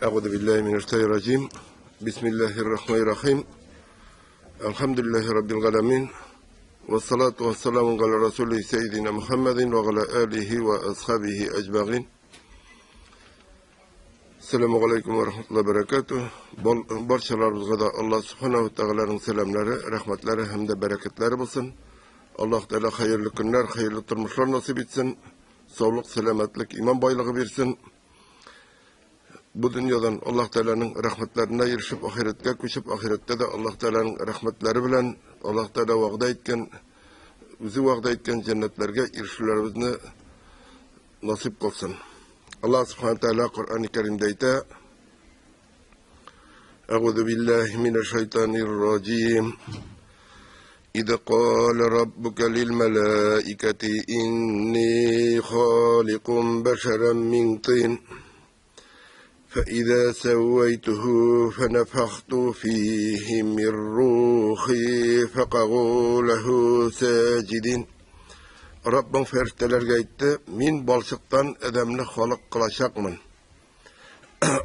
Әгъуду биллаһи минәш шайтанир раҗим. Бисмиллаһир рахманир рахим. Әлхәмдүлиллаһи раббил галәмин. Вассалату вассаламу галя расули сәйдина Мухаммадин ва галя алихи ва асхабихи әҗмәгин. Ассаламу алейкум ва рахматуллаһи ва баракатуһ. Барчаларыбызга да Аллаһ субханаһу ва тәгаләнең сәламнәре, рәхмәтләре һәм дә бәрәкәтләре булсын. Аллаһ Тәгалә хәерле көннәр, хәерле тормышлар насыйп итсен. Саулык, сәламәтлек, иман байлыгы бирсен. Бу дөньядан Аллаһ Тәгаләнең рәхмәтләренә ирешеп, ахирәткә күчеп, ахирәттә дә Аллаһ Тәгаләнең рәхмәтләре белән Аллаһ Тәгалә вәгъдә иткән, үзе вәгъдә иткән җәннәтләргә ирешүләребезне насыйп кылсын. Аллаһ Субхану Тәгалә Коръән-и Кәримдә әйтә: Әгъузу биллаһи минәш шайтанир раҗим. إذ قال ربك للملائكة إني خالق بشرا من طين فإذا سويته فنفخت فيه من روحي فقعوا له ساجدين. Раббың фәрештәләргә әйтте, мин балчыктан адәмне халык кылачакмын.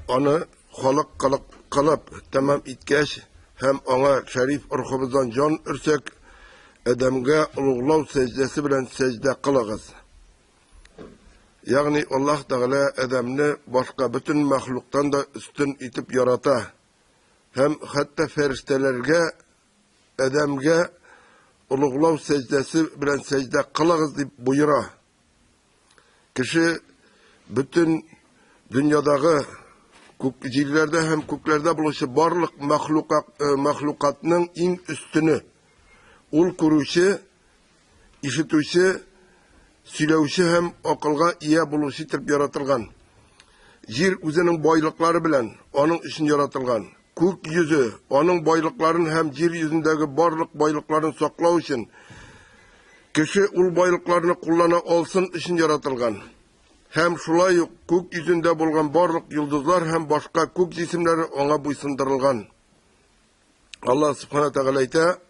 Аны халык кылып тәмам иткәч һәм аңа шәриф рухыбыздан җан өрсәк, адәмгә олуглау сәҗдәсе белән сәҗдә кылыгыз. Ягъни Аллаһ Тәгалә адәмне башка бөтен мәхлуктан да өстен итеп ярата һәм хәтта фәрештәләргә адәмгә олуглау сәҗдәсе белән сәҗдә кылыгыз дип боера. Кеше бөтен дөньядагы күк җирләрдә һәм күкләрдә булучы барлык мәхлукатның иң өстене. Ул күрүче, ишетүче, сөйләүче һәм акылга ия булучы итеп яратылган. Җир үзенең байлыклары белән аның өчен яратылган. Күк йөзе аның байлыкларын һәм җир йөзендәге барлык байлыкларын саклау өчен, кеше ул байлыкларны куллана алсын өчен яратылган. Һәм шулай ук күк йөзендә булган барлык йолдызлар һәм башка күк җисемнәре аңа буйсындырылган. Аллаһ Субхана Тәгалә әйтә: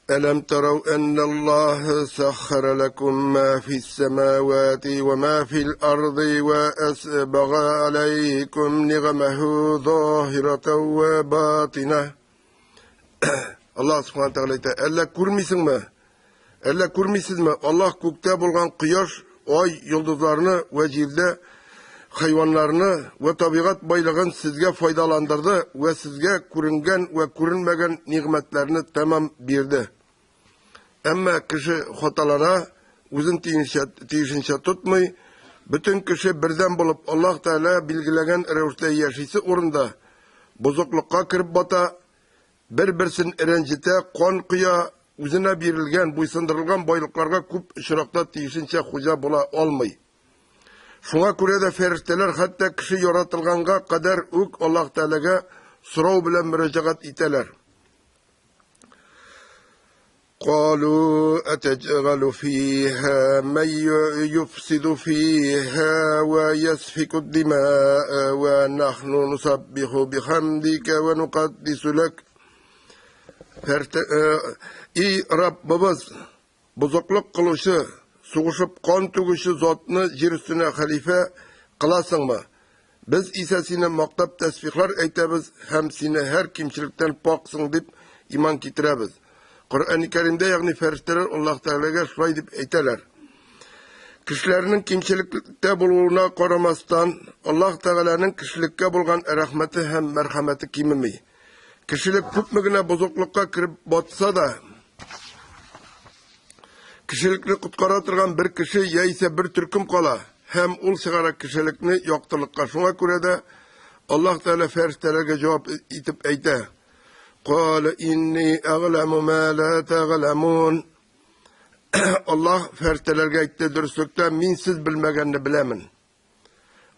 Әләм тарау әнналлаһ саххара лакум ма фис самавати ва ма фил арди ва асбага алейкум нигъмаху заһиратан ва батина. Аллаһ Субхана Тәгалә әйтә: Әллә күрмисеңме? Әллә күрмисезме? Аллаһ күктә булган кояш, ай, йолдызларны вә җирдә хайваннарны вә табигать байлыгын сезгә файдаландырды вә сезгә күренгән вә күренмәгән нигъмәтләрне тәмам бирде. Әмма кеше хаталана, үзен тиешенчә тотмый, бөтен кеше бердәм булып Аллаһ Тәгалә билгеләгән рәвештә яшисе урында бозыклыкка кереп бата, бер-берсен рәнҗетә, кан коя, үзенә бирелгән, буйсындырылган байлыкларга күп очракта тиешенчә хуҗа була алмый. Шуңа күрә дә фәрештәләр хәтта кеше яратылганга кадәр үк Аллаһ Тәгаләгә сорау белән мөрәҗәгать итәләр. قالوا أتجعل فيها من يفسد فيها ويسفك الدماء ونحن نسبح بحمدك ونقدس لك. И Раббыбыз, бозыклык кылучы, сугышып кан түгүче затны җир өстенә хәлифә кыласыңмы? Без исә сине мактап тәсбихлар әйтәбез һәм сине һәр кимчелектән паксың дип иман китерәбез. Коръәни Кәримдә, ягъни фәрештәләр Аллаһ Тәгаләгә шулай дип әйтәләр. Кешеләрнең кимчелектә булуына карамастан, Аллаһ Тәгаләнең кешелеккә булган рәхмәте һәм мәрхәмәте кимеми. Кешелек күпме генә бозыклыкка кереп батса да, кешелекне коткара торган бер кеше яисә бер төркем кала һәм ул чыгара кешелекне яктылыкка. Шуңа күрә дә Аллаһ Тәгалә фәрештәләргә җавап итеп әйтә: Кала инни әгъләму ма ла тәгъләмун. Аллаһ фәрештәләргә әйтте: Дөреслектә мин сез белмәгәнне беләмен.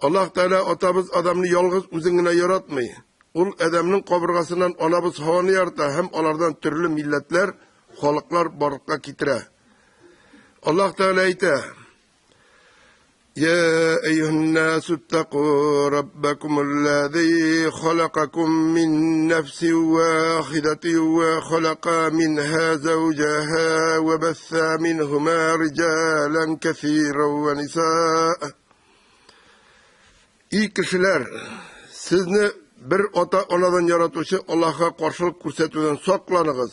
Аллаһ Тәгалә атабыз Адамны ялгыз үзен генә яратмый. Ул Адәмнең кабыргасыннан анабыз Һаваны ярата һәм алардан төрле милләтләр, халыклар барлыкка китерә. Аллаһ Тәгалә әйтә: يا أيها الناس اتقوا ربكم الذي خلقكم من نفس واحدة وخلق منها زوجها وبث منهما رجالا كثيرا ونساء. И кешеләр, сезне бер ата-анадан яратучы Аллаһка каршылык күрсәтүдән сакланыгыз.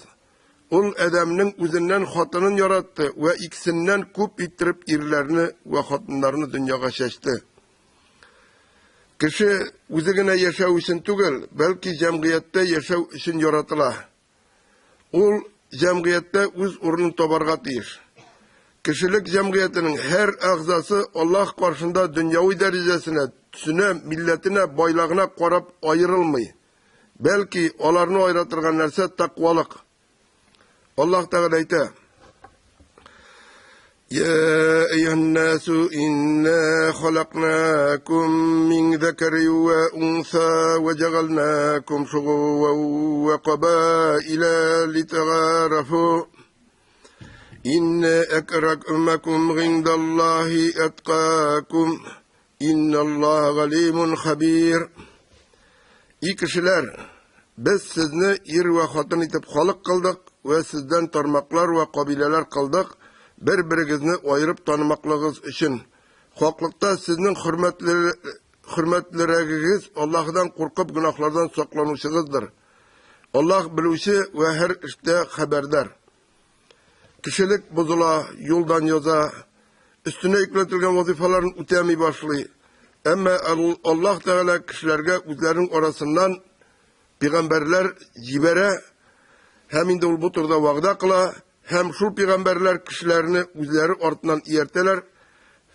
Ул Адәмнең үзеннән хатынын яратты вә икесеннән күп иттереп ирләрне вә хатыннарны дөньяга чәчте. Кеше үзе генә яшәү өчен түгел, бәлки җәмгыятьтә яшәү өчен яратыла. Ул җәмгыятьтә үз урынын табарга тиеш. Кешелек җәмгыятенең һәр әгъзасы Аллаһ каршында дөньяви дәрәҗәсенә, төсенә, милләтенә, байлыгына карап аерылмый. Бәлки, аларны аера торган нәрсә тәкъвалык. Аллаһ Тәгалә әйтә: يا أيها الناس إنا خلقناكم من ذكر وأنثى وجعلناكم شعوبا وقبائل لتعارفوا إن أكرمكم عند الله أتقاكم إن الله غليم خبير. И кешеләр, без сезне ир вә хатын итеп халык кылдык вә сездән тармаклар вә кабиләләр кылдык, бер-берегезне аерып танымаклыгыгыз өчен. Хаклыкта сезнең хөрмәтлерәгегез Аллаһыдан куркып гөнаһлардан сакланучыгыздыр. Аллаһ белүче вә һәр эштә хәбәрдар. Кешелек бозыла, юлдан яза, өстенә йөкләтелгән вазифаларын үтәми башлый. Әмма Аллаһ Тәгалә кешеләргә үзләренең арасыннан пигамбәрләр җибәрә һәм инде ул бу турыда вәгъдә кыла, һәм шул пигамбәрләр кешеләрне үзләре артыннан ияртәләр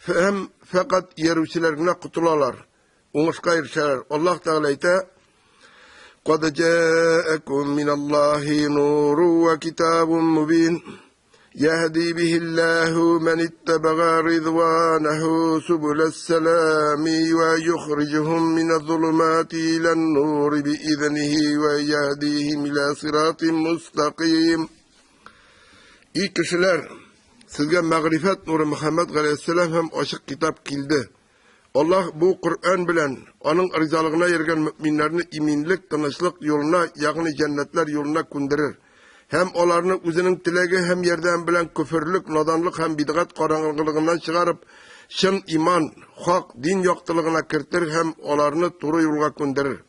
һәм фәкать иярүчеләр генә котылалар, уңышка ирешәләр. Аллаһ Тәгалә әйтә: "Кад җаакум миналлаһи нуру ва китабун мубин. يهدي به الله من اتبع رضوانه سبل السلام ويخرجهم من الظلمات إلى النور بإذنه ويهديهم إلى صراط مستقيم. И кешеләр, сезгә мәгърифәт нуры Мөхәммәд галәйһиссәлам һәм ачык китап килде. Аллаһ бу Коръән белән аның ризалыгына йөргән мөэминнәрне иминлек, тынычлык юлына, ягъни җәннәтләр юлына күндерер. Һәм аларны үзенең теләге һәм ярдәме белән көферлек, наданлык һәм бидгать караңгылыгыннан чыгарып, чын иман, хак дин яктылыгына кертер һәм аларны туры юлга күндерер.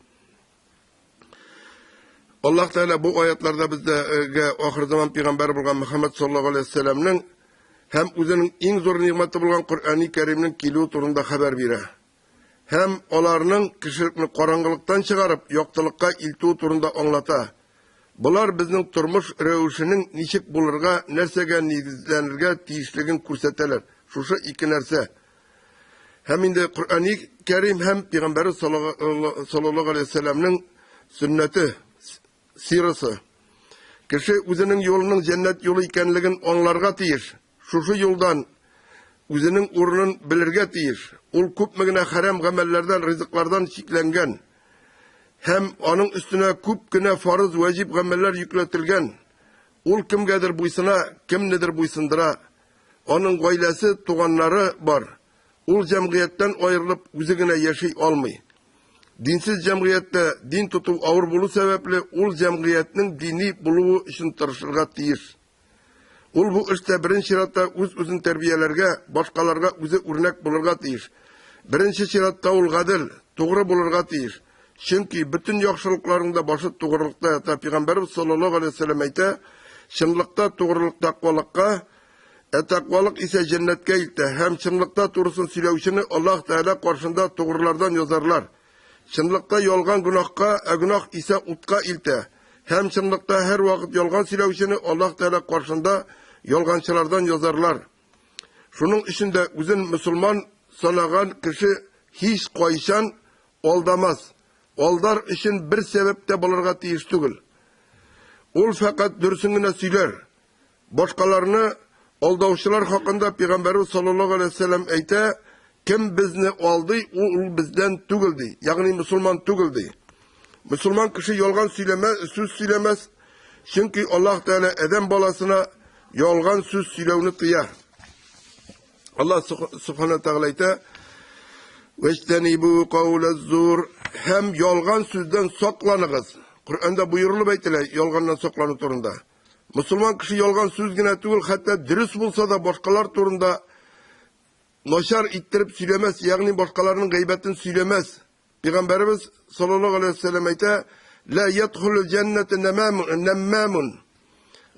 Аллаһ Тәгалә бу аятларда безгә ахыр заман пәйгамбәре булган Мөхәммәд саллаллаһу алейһи вәсәлләмнең һәм үзенең иң зур нигъмәте булган Коръәни Кәримнең килүе турында хәбәр бирә. Һәм аларның кешелекне караңгылыктан чыгарып, яктылыкка илтүе турында аңлата. Болар безнең тормыш рәвешенең ничек булырга, нәрсәгә нигезләнергә тиешлеген күрсәтәләр. Шушы ике нәрсә. Һәм инде Коръәни Кәрим һәм Пәйгамбәре саллаллаһу алейһи вәсәлләмнең сөннәте, сирасы. Кеше үзенең юлының җәннәт юлы икәнлеген аңларга тиеш. Шушы юлдан үзенең урынын белергә тиеш. Ул күпме генә хәрам гамәлләрдән, ризыклардан чикләнгән. Һәм аның өстенә күп кенә фарыз, вәҗиб гамәлләр йөкләтелгән. Ул кемгәдер буйсына, кемнедер буйсындыра. Аның гаиләсе, туганнары бар. Ул җәмгыятьтән аерылып үзе генә яши алмый. Динсез җәмгыятьтә дин тоту авыр булу сәбәпле, ул җәмгыятьнең дини булуы өчен тырышырга тиеш. Ул бу эштә беренче чиратта үз-үзен тәрбияләргә, башкаларга үзе үрнәк булырга тиеш. Беренче чиратта ул гадел, тугры булырга тиеш. Чөнки бөтен яхшылыкларның да башы тугрылыкта ята. Пәйгамбәрбез саллаллаһу алейһи ва сәлләм әйтә, чынлыкта тугрылык тәкъвалыкка, ә тәкъвалык исә җәннәткә илтә һәм чынлыкта турысын сөйләүчене Аллаһ Тәгалә каршында тугрылардан язарлар. Чынлыкта ялган гөнаһка, ә гөнаһ исә утка илтә. Һәм чынлыкта һәрвакыт ялган сөйләүчене Аллаһ Тәгалә каршында ялганчылардан язарлар. Шуның өчен дә үзен мөселман санаган кеше һич кайчан алдамас. Алдар өчен бер сәбәп тә булырга тиеш түгел. Ул фәкать дөресен генә сөйләр. Башкаларны алдаучылар хакында Пәйгамбәрбез саллаллаһу алейһи ва сәлләм әйтә, кем безне алдый, ул бездән түгел ди. Ягъни мөселман түгел ди. Мөселман кеше ялган сөйләмә, сүз сөйләмәс, чөнки Аллаһ Тәгалә адәм баласына ялган сүз сөйләүне тыя. Аллаһ Субхана Тәгалә әйтә, "Вәҗтәнибу каулаз-зур" һәм ялган сүздән сакланыгыз. Коръәндә боерылып әйтелә ялганнан саклану турында. Мөселман кеше ялган сүз генә түгел, хәтта дөрес булса да башкалар турында начар иттереп сөйләмәс, ягъни башкаларның гайбәтен сөйләмәс. Пәйгамбәребез саллаллаһу алейһи ва сәлләм әйтә, "Ла ядхулул җәннәтә наммамун."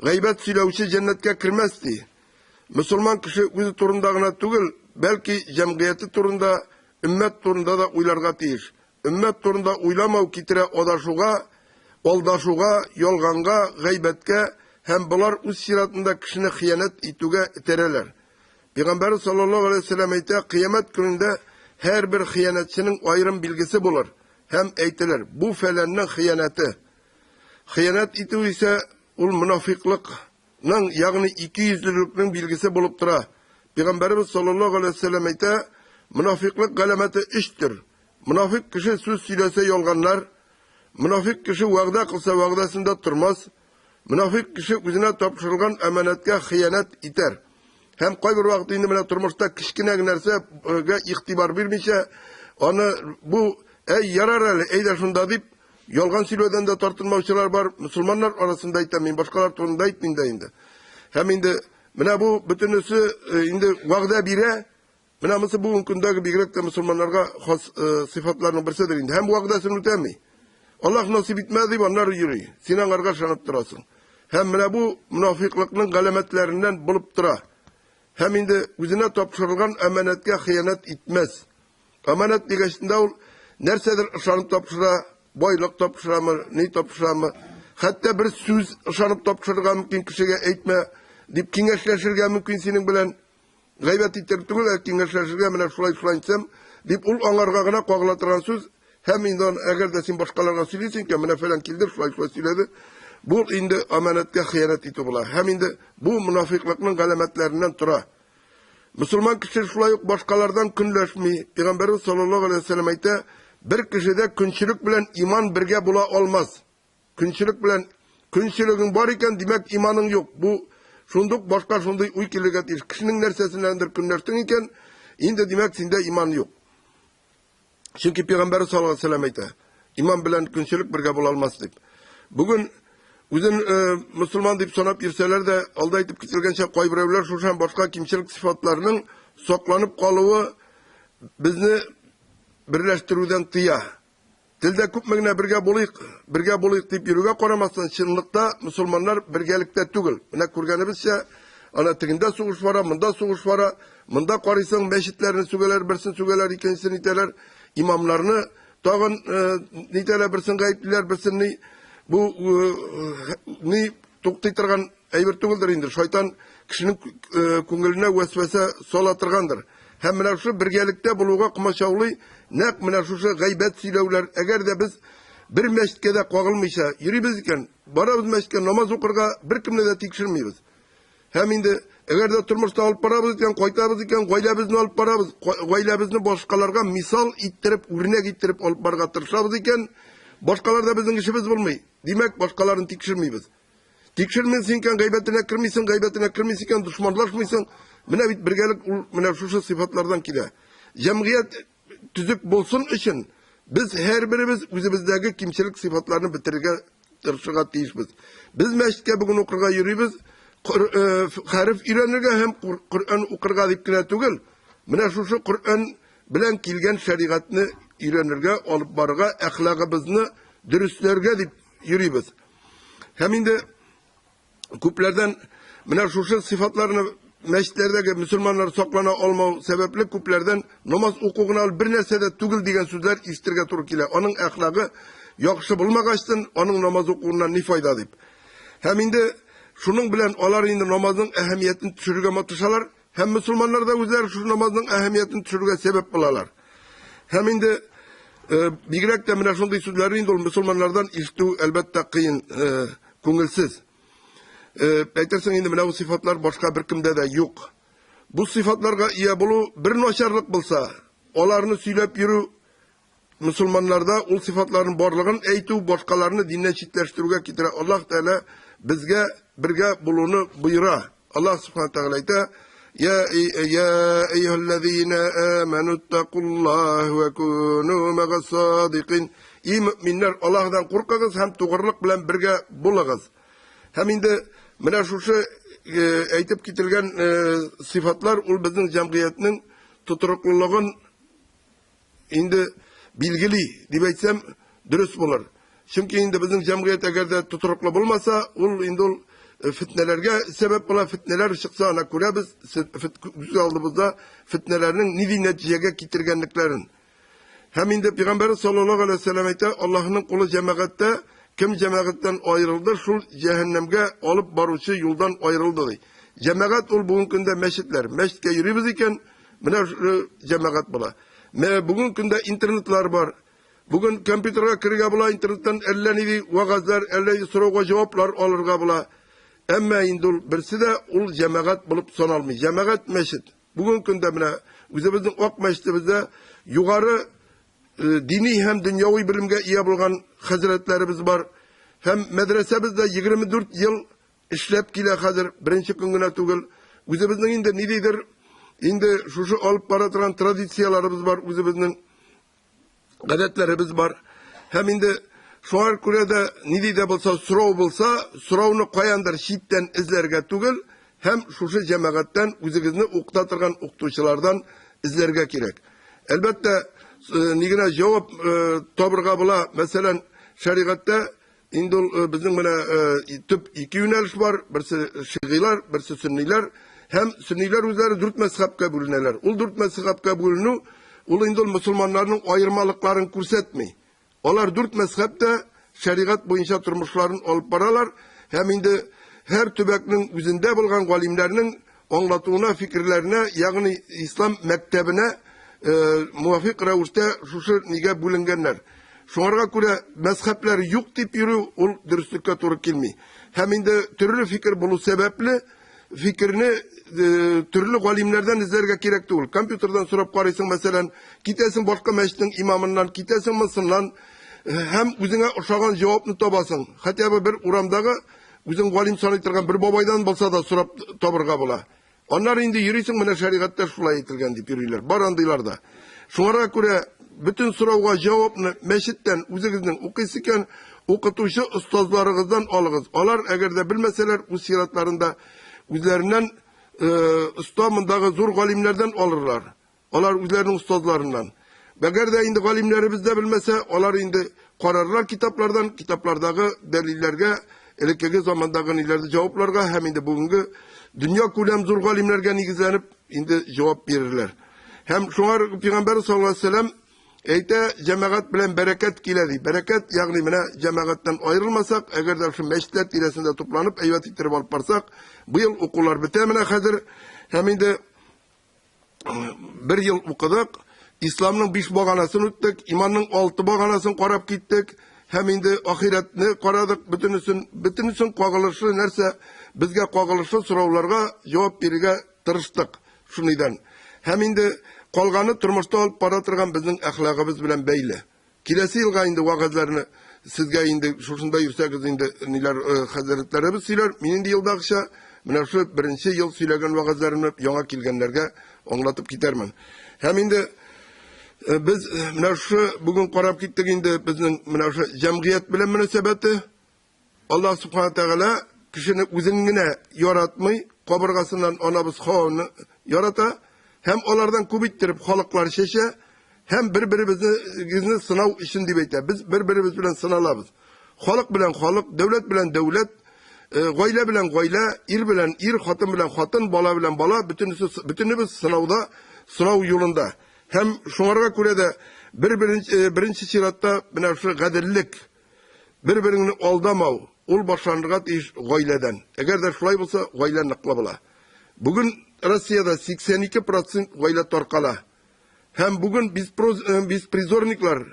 Гайбәт сөйләүче җәннәткә кермәс ди. Мөселман кеше үзе турында гына түгел, бәлки җәмгыяте турында, өммәт турында да уйларга тиеш. Өммәт турында уйламау китерә адашуга, алдашуга, ялганга, гайбәткә һәм болар үз чиратында кешене хыянәт итүгә этәрәләр. Пәйгамбәрбез саллаллаһу алейһи ва сәлләм әйтә, кыямәт көнендә һәрбер хыянәтченең аерым билгесе булыр һәм әйтелер, бу фәләннең хыянәте. Хыянәт итү исә ул монафикълыкның, ягъни икейөзлелекнең билгесе булып тора. Пәйгамбәребез саллаллаһу алейһи ва сәлләм әйтә, монафикълык галәмәте өчтер. Монафик кеше сүз сөйләсә ялганлар, монафик кеше вәгъдә кылса вәгъдәсендә тормас, монафик кеше үзенә тапшырылган әманәткә хыянәт итәр. Һәм кайбер вакыт инде менә тормышта кечкенә генә нәрсәгә игътибар бирмичә, аны бу әй ярар әле, әйдә шунда дип ялган сөйләүдән дә тартынмаучылар бар. Мөселманнар арасында әйтәм мин, башкалар турында әйтмим дә инде. Һәм инде менә бу бөтенесе инде вәгъдә бирә. Менә монысы бүгенге көндәге бигрәк тә мөселманнарга хас сыйфатларның берседер инде. Һәм вәгъдәсен үтәми. Аллаһ насыйп итмәде дип аннары йөри. Син аңарга ышанып торасың. Һәм менә бу мөнафиклыкның галәмәтләреннән булып тора. Һәм инде үзенә тапшырылган әманәткә хыянәт итмәс. Әманәт дигәчендә ул нәрсәдер ышанып тапшыра, байлык тапшырамы, ни тапшырамы, хәтта бер сүз ышанып тапшырырга мөмкин кешегә әйтмә дип киңәшләшергә мөмкин синең белән. Гайбәт иттереп түгел, ә киңәшләшергә менә шулай шулай итсәм, дип ул аңарга гына кагыла торган сүз. Һәм инде аны әгәр дә син башкаларга сөйлисең икән, менә фәлән килде, шулай шулай сөйләде. Бу инде аманәткә хыянәт итү була. Һәм инде бу монафикълыкның галәмәтләреннән тора. Мөселман кеше шулай ук башкалардан көнләшми. Пәйгамбәрбез саллаллаһу алейһи ва сәлләм әйтә, бер кешедә көнчелек белән иман бергә була алмас. Көнчелек белән көнчелегең бар икән, димәк, иманың юк. Бу шундук башка шундый уй килергә тиеш. Кешенең нәрсәсеннәндер көнләштең икән, инде димәк, синдә иман юк. Чөнки Пәйгамбәр саллаллаһу алейһи ва сәлләм әйтә, иман белән көнчелек бергә була алмас дип. Бүген үзен мөселман дип санап йөрсәләр дә, алда әйтеп кителгәнчә, кайберәүләр шушы һәм башка кимчелек сыйфатларының сакланып калуы безне берләштерүдән тыя. Телдә күпме генә бергә булыйк, бергә булыйк дип йөрүгә карамастан, чынлыкта мөселманнар бергәлектә түгел. Менә күргәнебезчә, ана тегендә сугыш бара, монда сугыш бара, монда карыйсың, мәчетләрне сүгәләр, берсен сүгәләр, икенчесен итәләр, имамнарны тагын нитәләр, берсен гаеплиләр, берсен ни. Бу ни туктый торган әйбер түгелдер инде. Шайтан кешенең күңеленә вәсвәсә сала торгандыр. Һәм менә шушы бергәлектә булуга комачаулый нәкъ менә шушы гайбәт сөйләүләр. Әгәр дә без бер мәчеткә дә кагылмыйча йөрибез икән, барабыз мәчеткә намаз укырга, беркемне дә тикшермибез. Һәм инде әгәр дә тормышта алып барабыз икән, кайтабыз икән, гаиләбезне алып барабыз, гаиләбезне башкаларга мисал иттереп, үрнәк иттереп алып барырга тырышабыз икән, башкаларда безнең эшебез булмый. Димәк, башкаларны тикшермибез. Тикшермисең икән, гайбәтенә кермисең, гайбәтенә кермисең икән, дошманлашмыйсың. Менә бит бергәлек ул менә шушы сыйфатлардан килә. Җәмгыять төзек булсын өчен без һәрберебез үзебездәге кимчелек сыйфатларны бетерергә тырышырга тиешбез. Без мәчеткә бүген укырга йөрибез, хәреф өйрәнергә һәм Коръән укырга дип кенә түгел, менә шушы Коръән белән килгән шәригатьне өйрәнергә, алып барырга, әхлагыбызны дөресләргә дип йөрибез. Һәм инде күпләрдән менә шушы сыйфатларны мәчетләрдәге мөселманнар саклана алмау сәбәпле күпләрдән намаз уку гына ул бер нәрсә дә түгел дигән сүзләр ишетергә туры килә. Аның әхлагы яхшы булмагачтын, аның намаз укуыннан ни файда дип. Һәм инде шуның белән алар инде намазның әһәмиятен төшерергә маташалар. Һәм мөселманнар да үзләре шушы намазның әһәмиятен төшерүгә сәбәп булалар. Һәм инде бигрәк тә менә шундый сүзләрне инде ул мөселманнардан ишетү әлбәттә кыен, күңелсез. Әйтерсең инде менә бу сыйфатлар башка беркемдә дә юк. Бу сыйфатларга ия булу бер начарлык булса, аларны сөйләп йөрү Мөселманнарда ул сыйфатларның барлыгын әйтү башкаларны диннән читләштерүгә китерә. Аллаһ Тәгалә безгә бергә булуны боера. Аллаһ Субхана Тәгалә әйтә: Я я әйюһәлләзина аману иттакуллаһ ва куну мәгас садикин. И мөэминнәр, Аллаһдан куркыгыз һәм тугрылык белән бергә булыгыз. Һәм инде менә шушы әйтеп кителгән сыйфатлар ул безнең җәмгыятьнең тотрыклылыгын инде билгели дип әйтсәм, дөрес булыр. Чөнки инде безнең җәмгыять әгәр дә тотрыклы булмаса, ул инде ул фетнәләргә сәбәп була. Фетнәләр чыкса, ана күрәбез, күз алдыбызда фетнәләрнең нинди нәтиҗәгә китергәнлекләрен. Һәм инде Пәйгамбәрбез саллаллаһу алейһи ва сәлләм әйтә, Аллаһның кулы җәмәгатьтә, кем җәмәгатьтән аерылды, шул җәһәннәмгә алып баручы юлдан аерылды ди. Җәмәгать ул бүгенге көндә мәчетләр. Мәчеткә йөрибез икән, менә җәмәгать була. Менә бүгенге көндә интернетлар бар. Бүген компьютерга керергә була, интернеттан әллә нинди вәгазьләр, әллә нинди сорауга җаваплар алырга була. Әмма инде ул берсе дә ул җәмәгать булып саналмый. Җәмәгать мәчет. Бүгенге көндә менә үзебезнең Ак мәчетебездә югары дини һәм дөньяви белемгә ия булган хәзрәтләребез бар. Һәм мәдрәсәбез дә 24 ел эшләп килә хәзер, беренче көн генә түгел. Үзебезнең инде ниндидер инде шушы алып бара торган традицияләребез бар, үзебезнең гадәтләребез бар. Һәм инде шуңа күрә дә нинди дә булса сорау булса, сорауны каяндыр читтән эзләргә түгел, һәм шушы җәмәгатьтән үзегезне укыта торган укытучылардан эзләргә кирәк. Әлбәттә, ни генә җавап табырга була, мәсәлән, шәригатьтә инде ул безнең менә төп ике юнәлеш бар, берсе шигыйлар, берсе сөнниләр. Һәм сөнниләр үзләре дүрт мәзхәбкә бүленәләр. Ул дүрт мәзхәбкә бүленү, ул инде ул мөселманнарның аермалыкларын күрсәтми. Алар дүрт мәзхәб тә шәригать буенча тормышларын алып баралар һәм инде һәр төбәкнең үзендә булган галимнәрнең аңлатуына, фикерләренә, ягъни ислам мәктәбенә муафик рәвештә шушы нигә бүленгәннәр. Шуңарга күрә мәзхәбләр юк дип йөрү ул дөреслеккә туры килми. Һәм инде төрле фикер булу сәбәпле, фикерне төрле галимнәрдән эзләргә кирәк түгел. Компьютердан сорап карыйсың, мәсәлән, китәсең башка мәчетнең имамыннан, китәсең монсыннан һәм үзеңә ошаган җавапны табасың. Хотя бы бер урамдагы үзең галим саный торган бер бабайдан булса да сорап табырга була. Аннары инде йөрисең, менә шәригатьтә шулай әйтелгән дип йөриләр. Бар андыйлар да. Шуңарга күрә бөтен сорауга җавапны мәчеттән үзегезнең укыйсы икән, укытучы остазларыгыздан алыгыз. Алар әгәр дә белмәсәләр, үз чиратларында үзләреннән оста мондагы зур галимнәрдән алырлар. Алар үзләренең остазларыннан. Әгәр дә инде галимнәребез дә белмәсә, алар инде карарлар китаплардан, китаплардагы дәлилләргә, элеккеге замандагы ниләрне җавапларга һәм инде бүгенге дөнья күләм зур галимнәргә нигезләнеп инде җавап бирерләр. Һәм шуңар Пәйгамбәр саллаллаһу алейһи вәсәлләм әйтә, җәмәгать белән бәрәкәт килә ди. Бәрәкәт, ягъни менә җәмәгатьтән аерылмасак, әгәр дә шул мәчетләр тирәсендә тупланып, әйбәт иттереп алып барсак, быел укулар бетә менә хәзер. Һәм инде бер ел укыдык, исламның биш баганасын үттек, иманның алты баганасын карап киттек һәм инде ахирәтне карадык, бөтенесен, бөтенесен кагылышлы нәрсә, безгә кагылышлы сорауларга җавап бирергә тырыштык шуныйдан. Һәм инде калганы тормышта алып бара торган безнең әхлагыбыз белән бәйле. Киләсе елга инде вәгазьләрне сезгә инде шушында йөрсәгез инде ниләр хәзрәтләребез сөйләр. Мин инде елдагыча менә шул беренче ел сөйләгән вәгазьләремне яңа килгәннәргә аңлатып китәрмен. Һәм инде без менә шушы бүген карап киттек инде безнең менә шушы җәмгыять белән мөнәсәбәте. Аллаһ Субхана Тәгалә кешене үзен генә яратмый, кабыргасыннан анабыз Хаваны ярата һәм алардан күп иттереп халыклар чәчә һәм бер-беребезне сынау өчен дип әйтә. Без бер-беребез белән сыналабыз. Халык белән халык, дәүләт белән дәүләт, гаилә белән гаилә, ир белән ир, хатын белән хатын, бала белән бала, бөтенесе бөтенебез сынауда, сынау юлында. Һәм шуңарга күрә дә бер беренче чиратта менә шул гаделлек Бер-береңне алдамау, ул башланырга тиеш гаиләдән. Әгәр дә шулай булса, гаилә ныклы була. Бүген Россиядә 82 процент гаилә таркала. Һәм бүген беспризорниклар,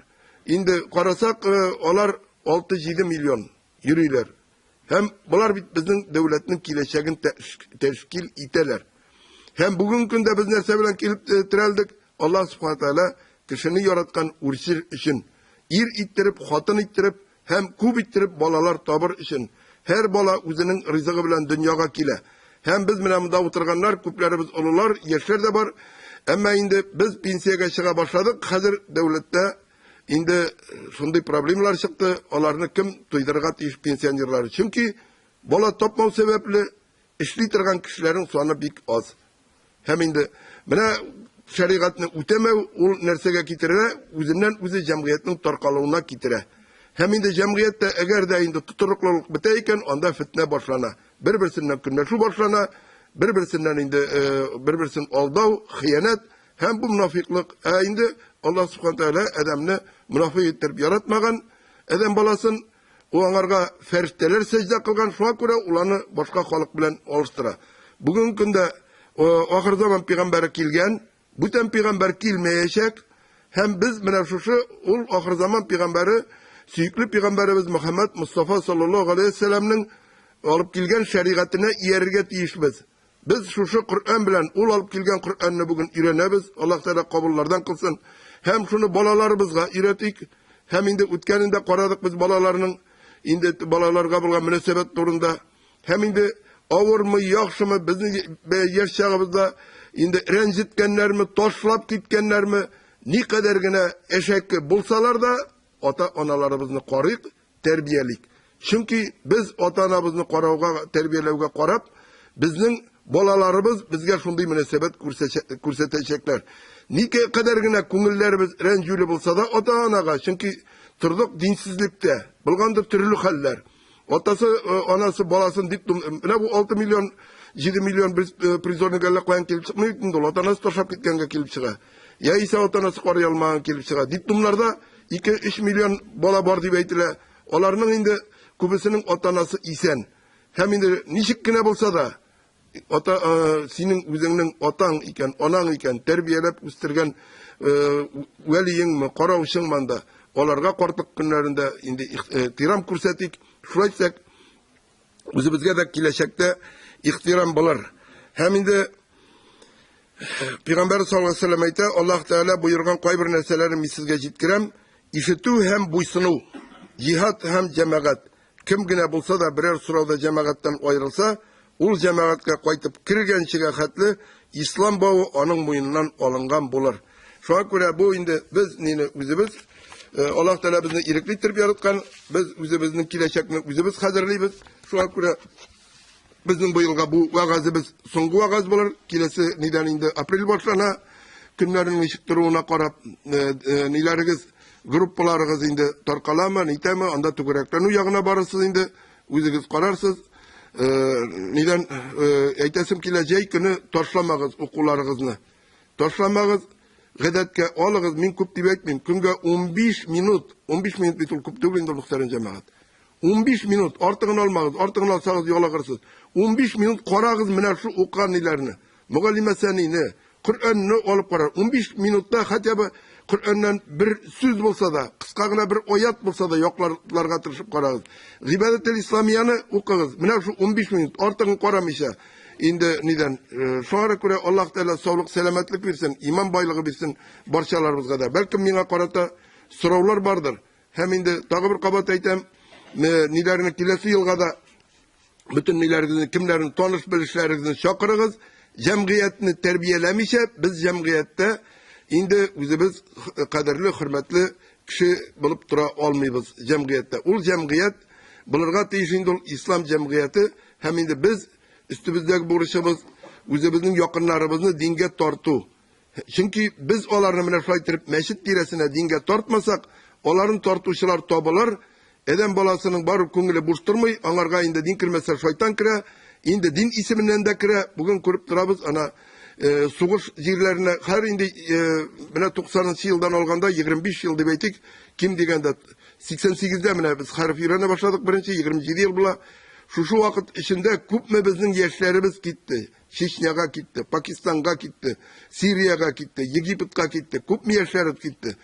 инде карасак, алар 6-7 миллион йөриләр. Һәм болар бит безнең дәүләтнең киләчәген тәшкил итәләр. Һәм бүгенге көндә без нәрсә белән килеп терәлдек? Аллаһ Субхана Тәгалә кешене яраткан үрчер өчен, ир иттереп, хатын иттереп һәм күп иттереп балалар табыр өчен. Һәр бала үзенең ризыгы белән дөньяга килә. Һәм без менә монда утырганнар, күпләребез олылар, яшьләр дә бар. Әмма инде без пенсиягә чыга башладык. Хәзер дәүләттә инде шундый проблемалар чыкты, аларны кем туйдырырга тиеш пенсионерлар? Чөнки бала тапмау сәбәпле эшли торган кешеләрнең саны бик аз. Һәм инде менә шәригатьне үтәмәү ул нәрсәгә китерә? Үзеннән үзе җәмгыятьнең таркалуына китерә. Һәм инде җәмгыятьтә әгәр дә инде тотрыклылык бетә икән, анда фетнә башлана. Бер-берсеннән көнләшү башлана, бер-берсеннән инде бер-берсен алдау, хыянәт һәм бу монафиклык. Ә инде Аллаһ Субхану Тәгалә адәмне монафик иттереп яратмаган, адәм баласын ул аңарга фәрештәләр сәҗдә кылган, шуңа күрә ул аны башка халык белән алыштыра. Бүгенге көндә ахыр заман пәйгамбәре килгән, бүтән пәйгамбәр килмәячәк. Һәм без менә шушы ул ахыр заман пәйгамбәре, сөекле пәйгамбәребез Мөхәммәд Мустафа саллаллаһу алейһи вәсәлләмнең алып килгән шәригатенә иярергә тиешбез. Без шушы Коръән белән ул алып килгән Коръәнне бүген өйрәнәбез. Аллаһ Тәгалә кабуллардан кылсын. Һәм шуны балаларыбызга өйрәтик. Һәм инде үткәнендә карадык без балаларның инде балаларга булган мөнәсәбәт турында. Һәм инде авырмы, яхшымы, безнең яшь чагыбызда инде рәнҗеткәннәрме, ташлап киткәннәрме, никадәр генә әшәке булсалар да, ата-аналарыбызны карыйк, тәрбиялик. Чөнки без ата-анабызны карауга, тәрбияләүгә карап, безнең балаларыбыз безгә шундый мөнәсәбәт күрсәтәчәкләр. Никә кадәр генә күңелләребез рәнҗүле булса да ата-анага, чөнки тордык динсезлектә, булгандыр төрле хәлләр. Атасы, анасы баласын дип, менә бу 6 миллион, 7 миллион призорник әллә каян килеп чыкмый бит инде ул, ата-анасы ташлап киткәнгә килеп чыга. Яисә ата-анасы карый алмаган килеп чыга. Детдомнарда 2-3 миллион бала бар дип әйтелә. Аларның инде күбесенең ата-анасы исән. Һәм инде ничек кенә булса да, ата синең үзеңнең атаң икән, анаң икән, тәрбияләп үстергән вәлиеңме, караучыңмы анда, аларга картлык көннәрендә инде ихтирам күрсәтик. Шулай итсәк, үзебезгә дә киләчәктә ихтирам булыр. Һәм инде Пәйгамбәр саллаллаһу алейһи вәсәлләм әйтә, Аллаһ Тәгалә боерган кайбер нәрсәләрне мин сезгә җиткерәм. Ишетү һәм буйсыну, җиһад һәм җәмәгать. Кем генә булса да берәр сорауда җәмәгатьтән аерылса, ул җәмәгатькә кайтып кергәнчегә хәтле ислам бавы аның муеныннан алынган булыр. Шуңа күрә бу инде без нине үзебез Аллаһ Тәгалә безне ирекле иттереп яраткан, без үзебезнең киләчәкне үзебез хәзерлибез. Шуңа күрә безнең быелга бу вәгазебез соңгы вәгаз булыр. Киләсе нидән инде апрель башлана. Көннәрнең ничек торуына карап, ниләрегез, группаларыгыз инде таркаламы, нитәме, анда түгәрәкләнү ягына барырсыз инде, үзегез карарсыз. Нидән әйтәсем килә, җәй көне ташламагыз укуларыгызны. Ташламагыз, гадәткә алыгыз, мин күп дип әйтмим, көнгә 15 минут, 15 минут бит ул күп түгел инде, мөхтәрәм җәмәгать. 15 минут, артыгын алмагыз, артыгын алсагыз ялыгырсыз. 15 минут карагыз менә шу укыган ниләрне. Мөгаллимә Сәнине, Коръәнне алып карар. 15 минутта хотя бы Коръәннән бер сүз булса да, кыска гына бер аят булса да якларга тырышып карагыз. Гыйбадәтел исламияне укыгыз. Менә шу 15 минут, артыгын карамыйча. Инде нидән? Шуңа күрә Аллаһ Тәгалә саулык, сәламәтлек бирсен, иман байлыгы бирсен барчаларыбызга да. Бәлкем миңа карата сораулар бардыр. Һәм инде тагы бер кабат әйтәм, ниләрне киләсе елга да бөтен ниләрегезне, кемнәрне таныш белешләрегезне чакырыгыз. Җәмгыятьне тәрбияләмичә, без җәмгыятьтә инде үзебез кадерле, хөрмәтле кеше булып тора алмыйбыз җәмгыятьтә. Ул җәмгыять булырга тиеш инде ул ислам җәмгыяте һәм инде без өстебездәге бурычыбыз үзебезнең якыннарыбызны дингә тарту. Чөнки без аларны менә шулай иттереп мәчет тирәсенә дингә тартмасак, аларны тартучылар табылыр. Адәм баласының барыбер күңеле буш тормый, аңарга инде дин кермәсә шайтан керә, инде дин исеменнән дә керә. Бүген күреп торабыз, ана сугыш җирләренә хәзер инде менә 90 елдан алганда 25 ел дип әйтик, ким дигәндә 88-дә менә без хәреф өйрәнә башладык беренче 27 ел була. Шушы вакыт эчендә күпме безнең яшьләребез китте. Чечняга китте, Пакистанга китте, Сириягә китте, Египетка китте, күпме яшьләр китте.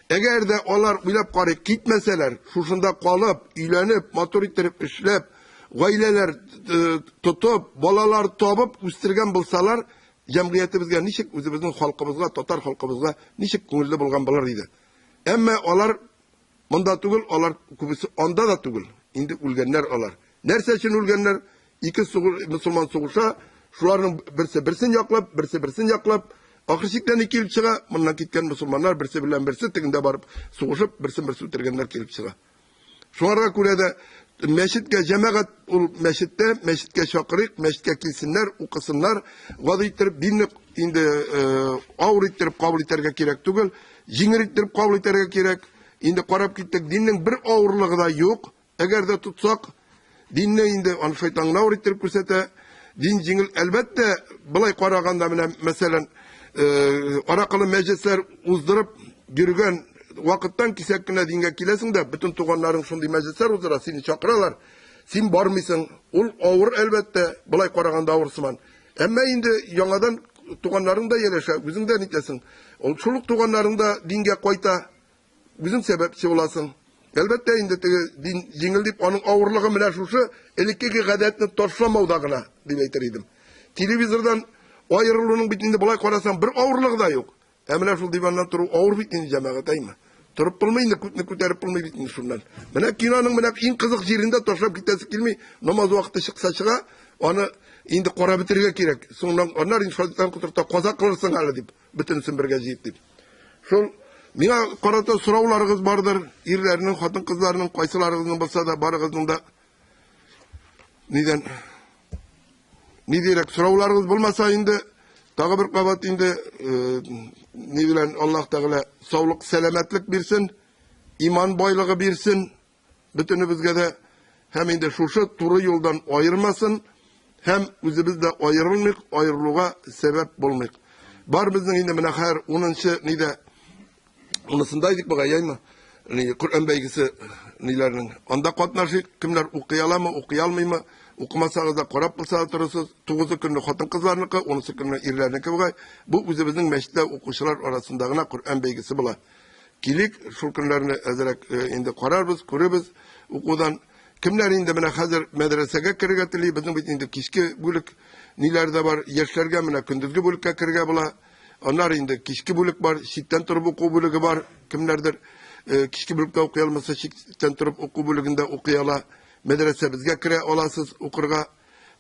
Әгәр дә алар уйлап карыйк, китмәсәләр, шушында калып, өйләнеп, матур иттереп эшләп, гаиләләр э, тотып, балалар табып үстергән булсалар, җәмгыятебезгә ничек үзебезнең халкыбызга, татар халкыбызга ничек күңелле булган булыр иде. Әмма алар Монда түгел, алар күбесе анда да түгел. Инде үлгәннәр алар. Нәрсә өчен үлгәннәр? Ике сугыш, мөселман сугыша, шуларның берсе берсен яклап, берсе берсен яклап, ахыр чиктә ни килеп чыга? Моннан киткән мөселманнар берсе белән берсе тегендә барып сугышып, берсен берсе үтергәннәр килеп чыга. Шуңарга күрә дә мәчеткә җәмәгать ул мәчеттә, мәчеткә чакырыйк, мәчеткә килсеннәр, укысыннар, гади иттереп динне инде авыр иттереп кабул итәргә кирәк түгел, җиңел иттереп кабул итәргә кирәк. Инде карап киттек, диннең бер авырлыгы да юк. Әгәр дә тотсак, динне инде аны шайтан гына авыр иттереп күрсәтә. Дин җиңел, әлбәттә, былай караганда менә, мәсәлән, аракылы мәҗлесләр уздырып йөргән вакыттан кисәк кенә дингә киләсең дә, бөтен туганнарың шундый мәҗлесләр уздыра, сине чакыралар. Син бармыйсың. Ул авыр, әлбәттә, былай караганда авыр сыман. Әмма инде яңадан туганнарың да ияләшә, үзең дә нитәсең. Ул шул ук туганнарың да дингә кайта, үзең сәбәпче буласың. Әлбәттә инде теге дин җиңел дип, аның авырлыгы менә шушы элеккеге гадәтне ташламауда гына дип әйтер идем. Телевизордан аерылуның бит инде болай карасаң бер авырлыгы да юк. Ә менә шул диваннан тору авыр бит инде, җәмәгать, әйме? Торып булмый инде, күпне күтәреп булмый бит инде шуннан. Менә киноның менә иң кызык җирендә ташлап китәсе килми. Намаз вакыты чыкса чыга, аны инде карап бетерергә кирәк. Соңыннан аннары инде шайтан котырта, каза кылырсың әле дип, бөтенесен бергә җыеп дип. Шул миңа карата сорауларыгыз бардыр, ирләрнең, хатын-кызларның, кайсыларыгызның булса да, барыгызның да нидән Нидирәк сорауларыгыз булмаса инде, тагы бер кабат инде э, ни белән Аллаһ Тәгалә саулык, сәламәтлек бирсен, иман байлыгы бирсен бөтенебезгә дә һәм инде шушы туры юлдан аермасын һәм үзебез дә аерылмыйк, аерылуга сәбәп булмыйк. Бар безнең инде менә хәер 10-нчы нидә Унысында идек бугай, яймы? Ни, Коръән бәйгесе ниләрнең. Анда катнашыйк, кемнәр укый аламы, укый алмыймы? Укымасагыз да карап булса да торырсыз. Тугызы көнне хатын-кызларныкы, унысы көнне ирләрнеке бугай. Бу үзебезнең мәчеттә укучылар арасында гына Коръән бәйгесе була. Килик, шул көннәрне әзрәк э, инде карарбыз, күрербез укудан. Кемнәр инде менә хәзер мәдрәсәгә керергә тели, безнең бит инде кичке бүлек ниләр дә бар, яшьләргә менә көндезге бүлеккә керергә була. Аннары инде кичке бүлек бар, читтән торып уку бүлеге бар. Кемнәрдер э, кичке бүлектә укый алмаса, читтән торып уку бүлегендә укый ала. Мәдрәсәбезгә керә аласыз укырга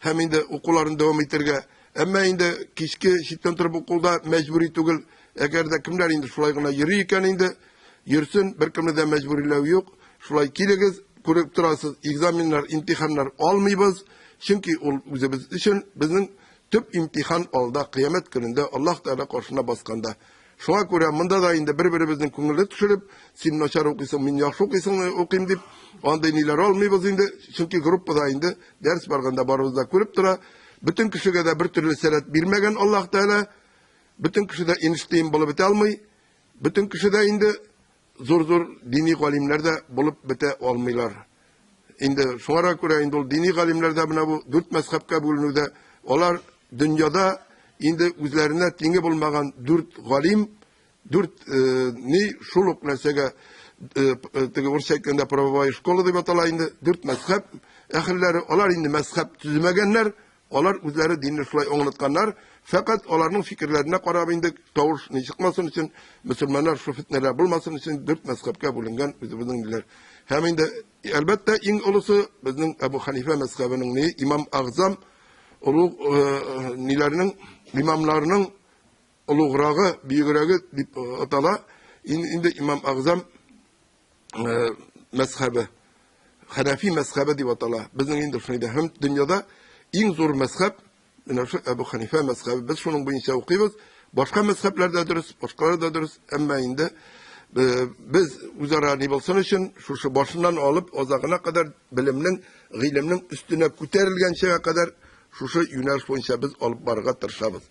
һәм инде укуларын дәвам итәргә. Әмма инде кичке читтән торып укуда мәҗбүри түгел. Әгәр дә кемнәр инде шулай гына йөри икән инде, йөрсен, беркемне дә мәҗбүриләү юк. Шулай килегез, күреп торасыз, экзаменнар, имтиханнар алмыйбыз. Чөнки ул үзебез өчен безнең Төп имтихан алда, кыямәт көнендә Аллаһ Тәгалә каршына басканда. Шуңа күрә монда да инде бер-беребезнең күңелне төшереп, син начар укыйсың, мин яхшы укыйсың, укыйм дип, андый ниләр алмыйбыз инде, чөнки группада инде дәрес барганда барыбыз да күреп тора. Бөтен кешегә дә бер төрле сәләт бирмәгән Аллаһ Тәгалә. Бөтен кеше дә Эйнштейн булып бетә алмый. Бөтен кеше дә инде зур-зур дини галимнәр дә булып бетә алмыйлар. Инде шуңа күрә инде ул дини галимнәр дә менә бу дүрт мәзхәбкә бүленүдә алар дөньяда инде үзләренә тиңе булмаган дүрт галим, дүрт э, ни шул ук нәрсәгә э, э, теге урысча әйткәндә правовая школа дип атала инде, дүрт мәзхәб әһелләре, алар инде мәзхәб төземәгәннәр, Алар үзләре динне шулай аңлатканнар, фәкать аларның фикерләренә карап инде тавыш ни чыкмасын өчен, мөселманнар шул фетнәләр булмасын өчен дүрт мәзхәбкә бүленгән үзебезнең диләр. Һәм инде әлбәттә иң олысы безнең Әбу Ханифә мәзхәбенең ни имам Агзам олуг э, ниләрнең имамнарының олуграгы, бөегрәге дип атала. Инде имам Агзам Э, мәзхәбе, хәнәфи мәзхәбе дип атала. Безнең инде шундый һәм дөньяда иң зур мәзхәб менә шу Әбу Ханифә мәзхәбе. Без шуның буенча укыйбыз. Башка мәзхәбләр дә дөрес, башкалар да дөрес, әмма инде э, без үзара ни булсын өчен шушы башыннан алып азагына кадәр белемнең, гыйлемнең өстенә күтәрелгәнчегә кадәр шушы юнәлеш буенча без алып барырга тырышабыз.